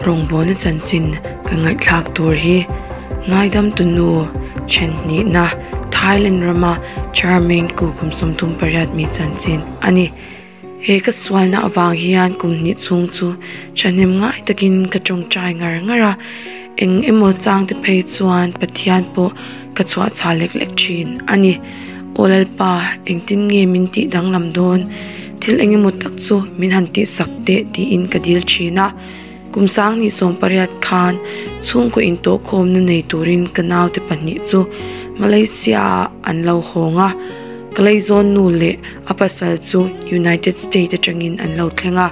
Rawngbawlna chanchin kan ngaihthlak tur hi ngaidam tunu then hnihna Thailand rama Charmaine ku kum 38 mi chanchin a ni. He ka sualna avang hian kum hnih chhung chu thahnem ngai takin ka tawngtai ngar ngar a, eng emaw chang te phei chuan Pathian pawh ka chhuah chhah lek lek thin a ni. Aw Lalpa, engtin nge min tih danglam dawn? Thil eng emaw tak chu min han tihsak teh tiin ka dil thin a. Kum 2018 khan chhungkaw intawhkhawmna nei turin ka naute pahnih chu Malaysia ah an lo hawng a, ka leizawn nu leh a pasal chu United State atangin an lo thleng a,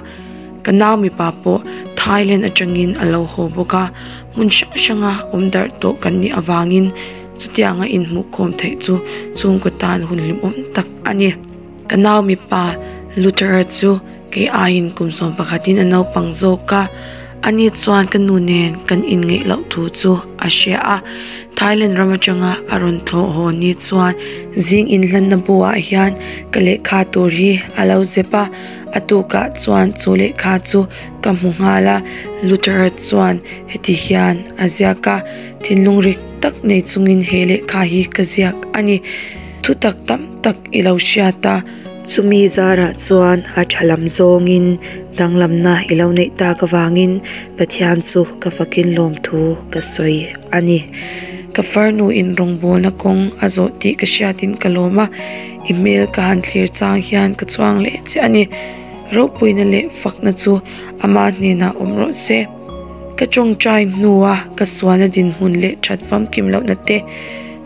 ka nau mipa pawh Thailand atangin a lo haw bawk a, hmun hrang hranga awm darh tawh kan nih avangin chutianga inhmuhkhawm theih chu chhungkaw tan hun hlimawm tak a ni. Ka nau mipa Luther-a chu Kei aiin kum 11 in a naupang zawk a, ani chuan ka nu nen kan inngeih loh thu chu a hria a. Thailand ram atanga a rawn thlawh haw ni chuan zing inhlanna buah hian ka lehkha tur hi a lo zep a, a tukah chuan chu lehkha chu ka hmu nghal a. Luther-a chuan heti hian a ziak a, Thinlung rik tak nei chungin he lehkha hi ka ziak a ni. Thutak tam tak i lo hriat a. Chumi zarah chuan a tha lam zawngin danglamna i lo neih tak avangin Pathian chu ka fakin lawmthu ka sawi a ni. Ka farnu in rawngbawlna kawng a zawh tih ka hriatin ka lawm a, i hmel ka han thlir chang hian ka chuang leh che a ni. Ropuina leh fakna chu ama hnenah awm rawh se. Ka tawngtai hnua ka sualna dinhmun leh that famkim lohna te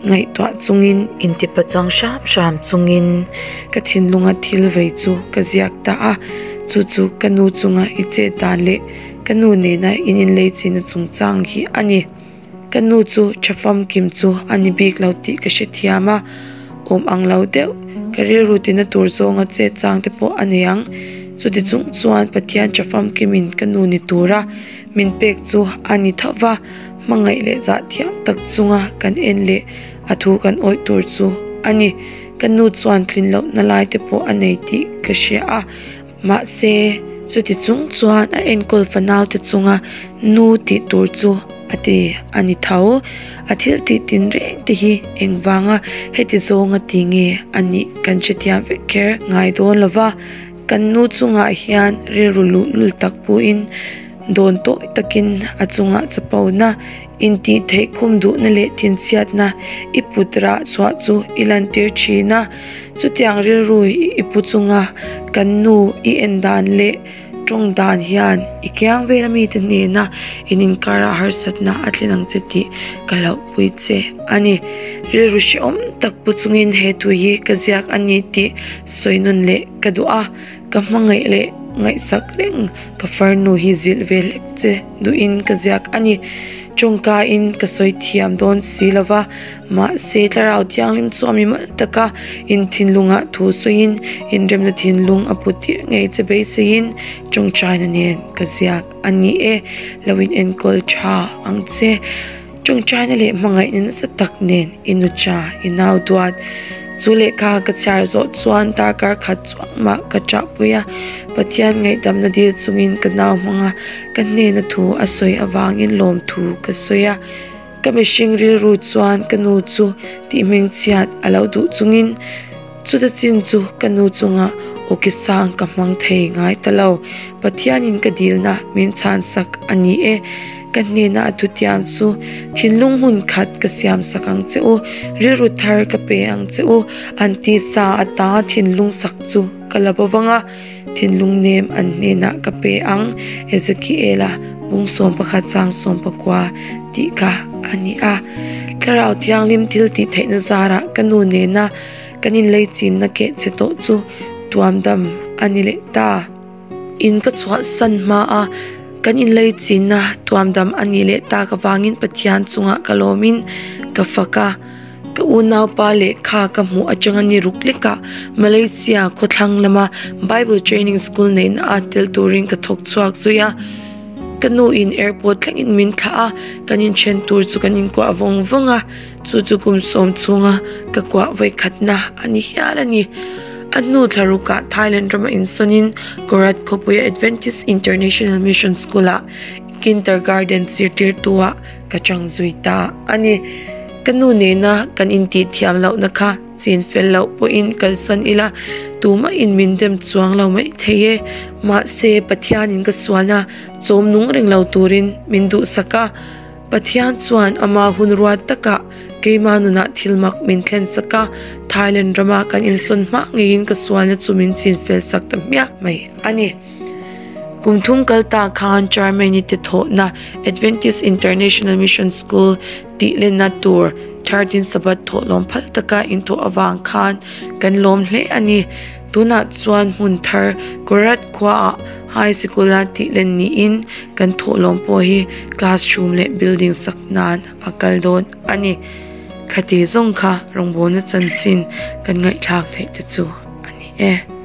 ngaihtuah chungin, intipachang hram hram chungin ka thinlunga thil vei chu ka ziak ta a, chu chu ka nu chunga i chet dan leh ka nu nena in inleichina chungchang hi a ni. Ka nu chu tha famkim chu a ni bik lo tih ka hrethiam a, awm ang lo deuh, ka rilru tina tur zawnga chet chang te pawh a nei ang. Chuti chung chuan Pathian tha famkimin ka nu ni tura min pek chu a ni tho va, hmangaih leh zah thiam tak chunga kan en leh a thu kan awih tur chu a ni. Ka nu chuan tlin lohna lai te pawh a nei tih ka hria a, mahse chuti chung chuan a enkawl fanau te chunga nu tih tur chu a ti a ni tho. A thil tih tinreng te hi engvanga heti zawnga ti nge a nih kan hrethiam vek kher ngai dawn lo va, kan nu chungah hian rilru luhlul tak puhin Dawn tawi takin a chungah chapona, intih theih khum duhna leh thinchhiatna i put rah chhuah chu i lantir thin a. Chutiang rilru i pu chunga kan nu i en dan leh tawng dan hian i kiang vel mite hnena in inkarah harsatna a thlen ang che tih ka hlauhpui che a ni. Rilru hrehawm tak pu chungin he thu hi ka ziak a ni tih sawi nun leh ka duh a. Ka hmangaih leh ngaihsak reng ka farnu hi zilh ve hlek che duhin ka ziak a ni. Tawngkain ka sawi thiam dawn si lo va, mahse thlarau thianghlim chu a mi mal taka in thinlungah thu sawiin inremna thinlung a pu tir ngei che beiseiin tawngtaina nen ka ziak a ni e. Lo in enkawl tha ang che. Tawngtaina leh hmangaihna nasa tak nen i nu cha i nau duat. Chu lehkha ka chhiar zawh chuan darkar khat chuang mah ka chahpui a, Pathian ngaihdamna dil chungin ka nau hmanga ka hnena thu a sawi avangin lawmthu ka sawi a. Ka mihring rilru chuan ka nu chu tihhmingchhiat a lo duh chungin chuta chin chu ka nu chunga awki sang ka hmang thei ngai ta lo. Pathianin ka dilna min chhansak a ni e. Ka hnena a thutiam chu thinlung hmun khat ka siam sak ang che u, rilru thar ka pe ang che u, an tisa ata thinlung sak chu ka la bo vang a, thinlung nem an hnenah ka pe ang, Ezekiela bung 11 chang 19 tih kha a ni a. Thlarau Thianghlim thil tih theihna zarah ka nu nena kan inleichinna keh che tawh chu tuamdam a ni leh ta. In ka chhuahsan hma a, kan inleichinna tuamdam a nih leh tak avangin Pathian chungah ka lawmin ka fak a. Ka unaupa lehkha ka hmuh atanga ni ruk lekah Malaysia khawthlang lama Bible Training School neihna a tel turin ka thawk chhuak zui a. Ka nu in airport thlengin min thlah a, kan inthen tur chu kan inkuah vawng vawng a. Chu chu kum sawm chhunga ka kuah vawikhatna a ni hial a ni. A hnu thlarukah Thailand rama insawnin Korat khawpuia Adventist International Mission School-ah Kindergarten zirtirtu-ah ka chang zui ta a ni. Ka nu nena kan intih thiam lohna kha chin fel loh pawhin kalsan ila tumahin min dem chuang lo mai thei e. Mahse, Pathianin ka sualna chawm nung reng lo turin min duhsak a. Pathian chuan ama hun ruat takah keima nunah thil mak min thlen sak a, Thailand rama kan insawn hma ngeiin ka sualna chu min chin fel sak ta hmiah mai a ni. Kum thum kal ta khan Germany te thawhna Adventist International Mission School tih lenna tur 13 Sabbath thawhlawm phal taka inthawh avang khan kan lawm hle a ni. Tunah chuan hmun thar Korat khuaah High Sikula tih len niin kan thawhlawm pawh hi classroom leh building sak nan a kal dawn a ni. Khati zawng kha rawngbawlna chanchin kan ngaihthlak theih te chu a ni e.